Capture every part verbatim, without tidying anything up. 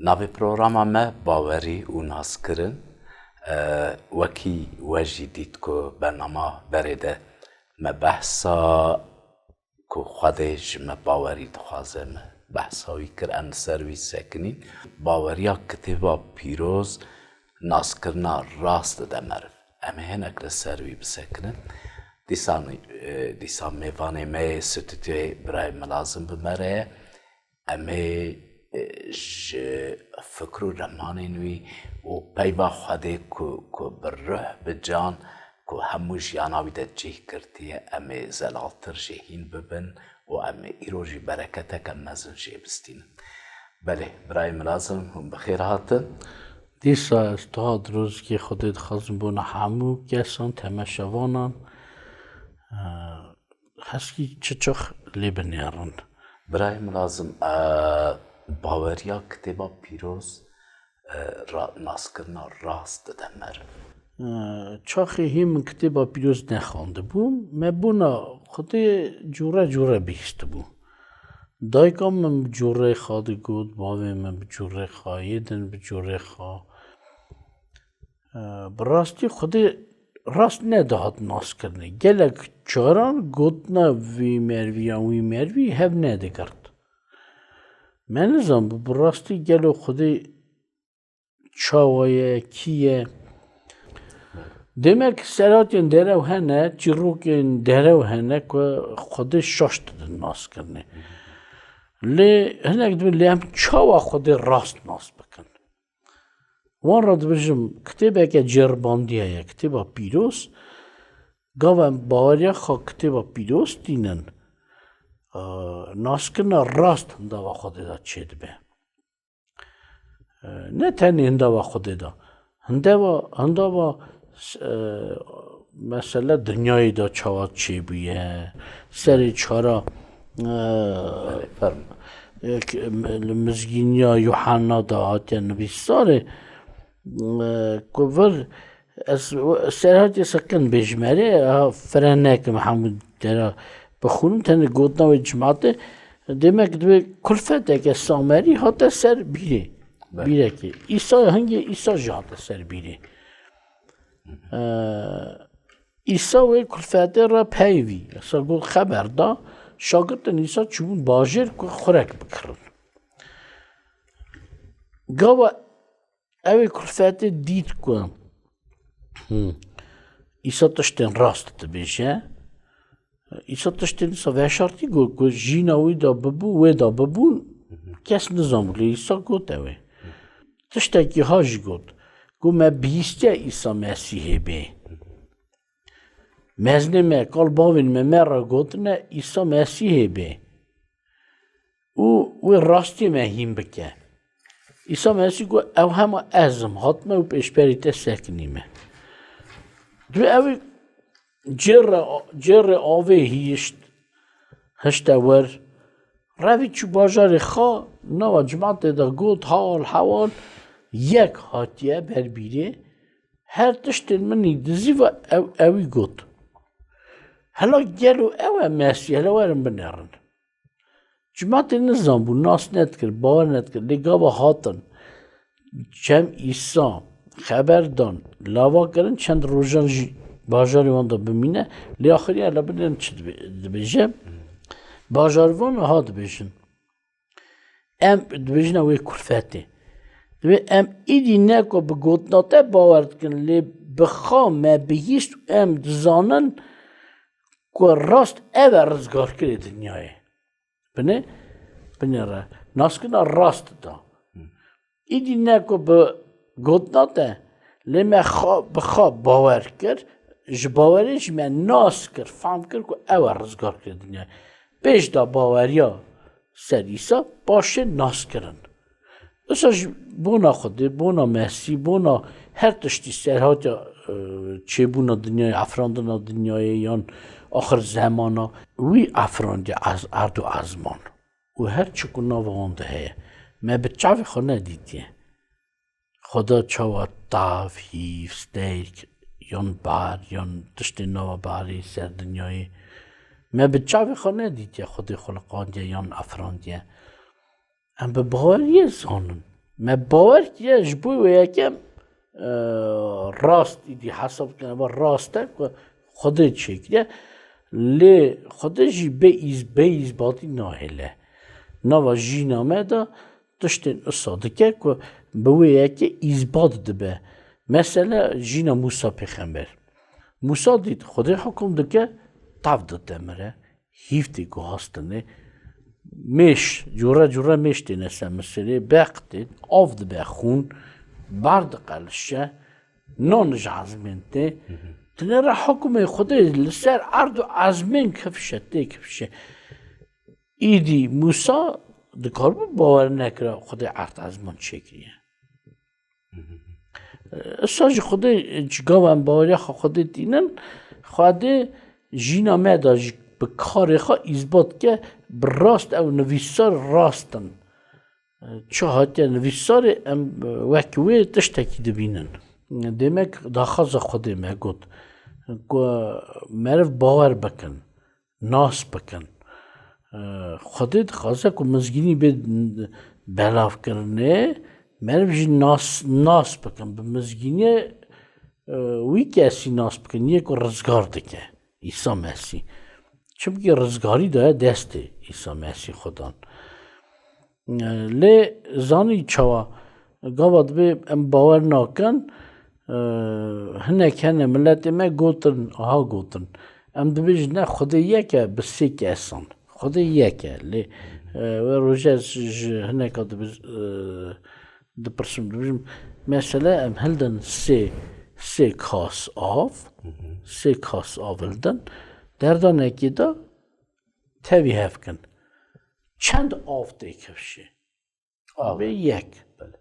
Navê programa me bawerî û naskirin. E, wekî we jî dît ku bernama berê de me behsa ku Xwedê ji me bawerî dixwaze, me behsa wî kir, em li ser wî sekinîn. Baweriya kitêba pîroz naskirina rast dide meriv. Em ê hinek li ser wî bisekinin. Dîsa, e, dîsa mêvanê me yê stûdyoyê birayê Milazim bi me re ye. Em ê, e, ji fikr û remanên wî û peyva Xwedê ku, ku bi ruh, bi can, ku hemû jiyana wî de cih girtiye, em ê zelaltir jê hîn bibin û em ê îro jî bereketeke mezin jê bistînin. Belê, birayê Milazim, hûn bi xêr hatin. Dîsa ez tu hat rojikê Xwedê dixwazim bona hemû kesan, temeşevanan. Heskî çi çax lê binêrin. Birayê Milazim, e, baweriya kitêba pîroz, e, ra-, naskirina rast dide meriv. E, çaxê hê min kitêba pîroz nexwendibû, me bona Xwedê cûre cûre bihîstibû. Dayika min bi cûrê xwe digot, bavê min bi cûrê xwe, yê din bi cûrê xwe. E, bi rastî Xwedê rast nedihat naskirinê. Gelek caran gotina vî mervî yan wî mervî hev nedigirt. Me nizanbû bi rastî gelo Xwedê çawa ye, kî ye? Demek serhatên derew hene, çîrokên derew hene ku Xwedê şaş didin naskirinê. Lê hinek dibin, lê em çawa Xwedê rast nas bikin? Wan re dibêjim, kitêbeke ceribandiye ye, kitêba pîroz. Gava em baweriya xwe kitêba pîroz tînin, e, naskirina rast hindava Xwedê de çêdibe. E, ne tenê hindava Xwedê de. Hindava, hindava, e, mesele dinyayê de çawa çêbûye, serê çara, e, Belê, fermo. e, k-, m-, li mizgîniya Yuhanna de hatiye nivîsarê, e, ku vir, ez w-, serhatê sekin bêjim erê, ha, fire nekim hemû dera bixwînim, tenê gotina wê cimatê, demek divê kulfeteke Samerî hate ser bîrê. Belê. Bîrekê. Îsa, hingê Îsa jî hate ser bîrê. Ee, Îsa wê kulfetê re peyvî. Îsa got xeber da, şagirtên Îsa çûbûn bajêr ku xurek bikirin. Gava ew ê kulfetê dît ku, hmm, Îsa tiştên rast dibêje, Îsa tiştên dîsa veşartî got ku jîna wî de bibû, wê de bibûn, kes nizanbû, lê Îsa got ew ê. Tiştekî ha jî got, got me bihîstiye Îsa Mesîhê bê. Mezinê me, kal bavên me, me re gotine Îsa Mesîhê bê. Û wê rastiyê me hîn bike. Îsa Mesîh got, ew hema ez im, hatime û pêşberî te sekinîme. Dû ew cêre, cêrê avê hişt, hişte wir, revî çû bajarê xwe, nava cimatê de got, hal hewal, yek hatiye ber bîrê, her tiştên min î dizî ve ew, ewî got. Hela gelo ew e Mesîh, hela werin binêrin. Cimatê nizanbû, nas nedikir, bawer nedikir, lê gava hatin, çem Îsa, xeber dan, lava kirin, çend rojan jî bajarê wan de bimîne, lê axirî hela binêrin çi dibe-, dibêje? Bajarvan ha dibêjin. Em dibêjine wê kulfetê. Dibê em îdî ne ku bi gotina te bawer dikin, lê bi xwe me bihîst û em dizanin ku rast ev e rizgarkirê dinyayê. Binê, binê re. Naskirina rast da. Îdî ne ku bi gotina te, lê me xwe, bi xwe bawer kir, ji bawerê jî me nas kir, fehm kir ku ew e rizgarkirê dinyayê. Pêş da baweriya ser Îsa, paşê nas kirin. Wisa ji bona Xwedê, bona Mesîh, bona her tiştî serhatiya, e, çêbûna dinyayê, efrandina dinyayê yan axir zemana, wî efrandiye ez-, erd û ezman. Û her çi ku nava wan de heye, me bi çavê xwe nedîtiye. Xweda çawa tav, hîv, stêrk, yan bar, yan tiştên nava barê ser dinyayê, me bi çavê xwe nedîtiye Xwedê xuliqandiye yan efrandiye. Em bi baweriyê zanin. Me bawer kiriye ji bo wê yeke, e, rast, îdî hesab dikene ve rast e ku Xwedê çêkiriye. Lê Xwedê jî bê îz-, bê îzbatî nahêle. Nava jîna me de tiştên usa dike ku bi wê yekê îzbat dibe. Mesele jîna Mûsa pêxember. Mûsa dît Xwedê hukum dike, tav dide mire. Hîv tê guhastinê. Mêş, cure cure mêş têne ser Misirê, beq tê, av dibe xûn, bar diqelişe, nan ji ezmên tê. Tinê re hukumê Xwedê li ser erd û ezmên kifşe, tê kifşe. Îdî Mûsa dikaribû bawer nekira Xwedê erd ezman çêkiriye. Esa ji Xwedê, ji gava em baweriya xwe Xwedê tînin, Xwedê jîna me de jî bi karê xwe îzbat ke bi rast ew nivîsar rast in. Çi hatiye nivîsarê em wek wê tiştekî dibînin. Demek daxwaza Xwedê me got ku meriv bawer bikin. Nas bikin. E, Xwedê dixwaze ku mizgînî bê belavkirinê, meriv jî nas, nas bikin. Bi mizgîniyê, e, wî kesî nas bikin, yê ku rizgar dike, Îsa Mesîh. Çimkî rizgarî daye destê Îsa Mesîh Xudan. Lê zanî çawa? Gava dibê em bawer nakin, e, hinek hene miletê me gotin, aha gotin. Em dibêjin ne, Xwedê yek e bi sê kesan. Xwedê yek e. Lê, e, we roje ez ji hineka dibi-, e, dipirsim, dibêjim, mesele em hildin sê, sê kas av, sê kas av hildin. Derdanekê de tevî hev kin. Çend av tê kifşê? Av. Bê yek. Belê.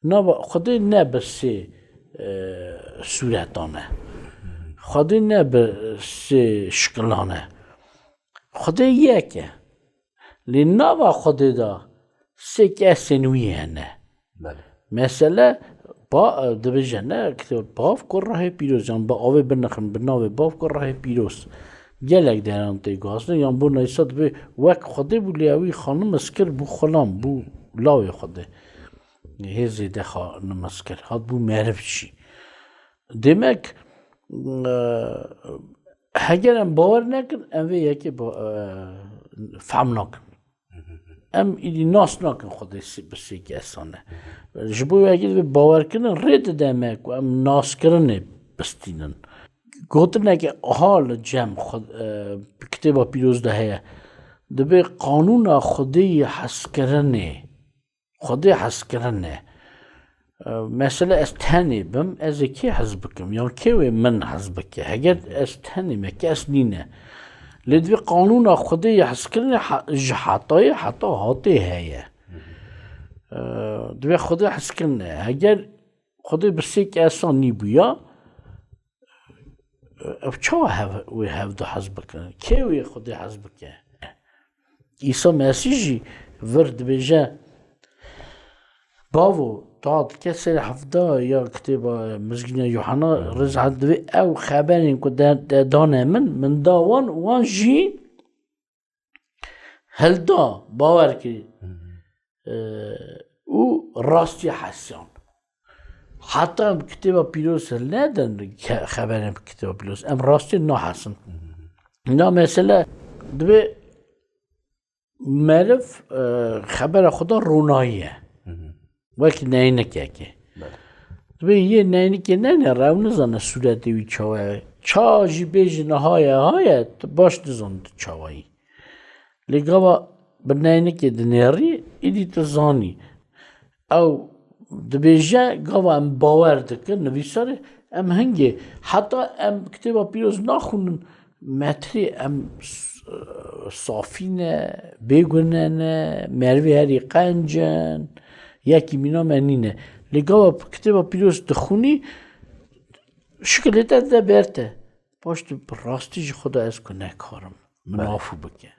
Nava Xwedê ne bi sê, e, sûretan e. Xwedê ne bi sê şikilan e. Xwedê yek e. Lê nava Xwedê de sê kesên wî hene. Belê. Mesele, ba-, dibêje ne, kitêb bav ku rehê pîroz, yan bi avê binixin, bi navê bav ku rehê pîroz. Gelek deran tê guhastin, yan bona Îsa dibê wek Xwedê bû, lê ewî xwe nimiz kir, bû xulam, bû lawê Xwedê. Hê zêde xwe nimiz kir, hat bû meriv jî. Demek, e, heger em bawer nekin, em vê yekê ba-, e, fehm nakin. Em îdî nas nakin Xwedê sê-, bi sê kesan e. Ji bo wê yekê divê bawerkirin rê dide me ku em naskirinê bistînin. Gotineke aha li cem Xwe-, e, kitêba pîroz de heye. Dibê qanûna Xwedê yê hezkirinê. Xwedê hezkirin e. E, mesele ez tenê bim, ez ê kê hez bikim? Yan kê wê min hez bike? Heger ez tenê me, kes nîne. Lê divê qanûna Xwedê yê hezkirinê ha-, ji hetayê heta hatê heye. E, divê Xwedê hezkirin e. Heger Xwedê bi sê kesan nîbûya, ev çawa hev-, wê hevdu hez bikin? Kê wê Xwedê hez bike? Îsa Mesîh jî vir dibêje, Bavo, ta dike serê hevda ya kitêba Mizgîna Yuhanna, rêz hat divê ew xeberên ku de, de dane min, min da wan, wan jî hilda, bawer kirî, e, û rastiya hesiyan. Heta em kitêba pîroz hilnedin, ke-, xeberên kitêba pîroz, em rastî nahesin. Na mesele divê meriv, e, xebera xwe da ronayî ye. Wek neynikekê. Belê. Divê yê neynikê neyne, rew nizane sûretê wî çawa ye. Ça jî bêjin haye, haye, tu baş dizan tu çawa yî. Lê gava bi neynikê dinêrî, îdî tu zanî. Ew dibêje, gava em bawer dikin, nivîsarê, em hingê, heta em kitêba pîroz naxwînin, metirê em s-, safî ne, bêgune ne, merivê herî qenc in, yekî mîna me nîne. Lê gava kitêba pîroz dixwînî, şikilê te dide ber te. Paş tu bi rastî jî Xweda ez ku nekarim. Min afû bike.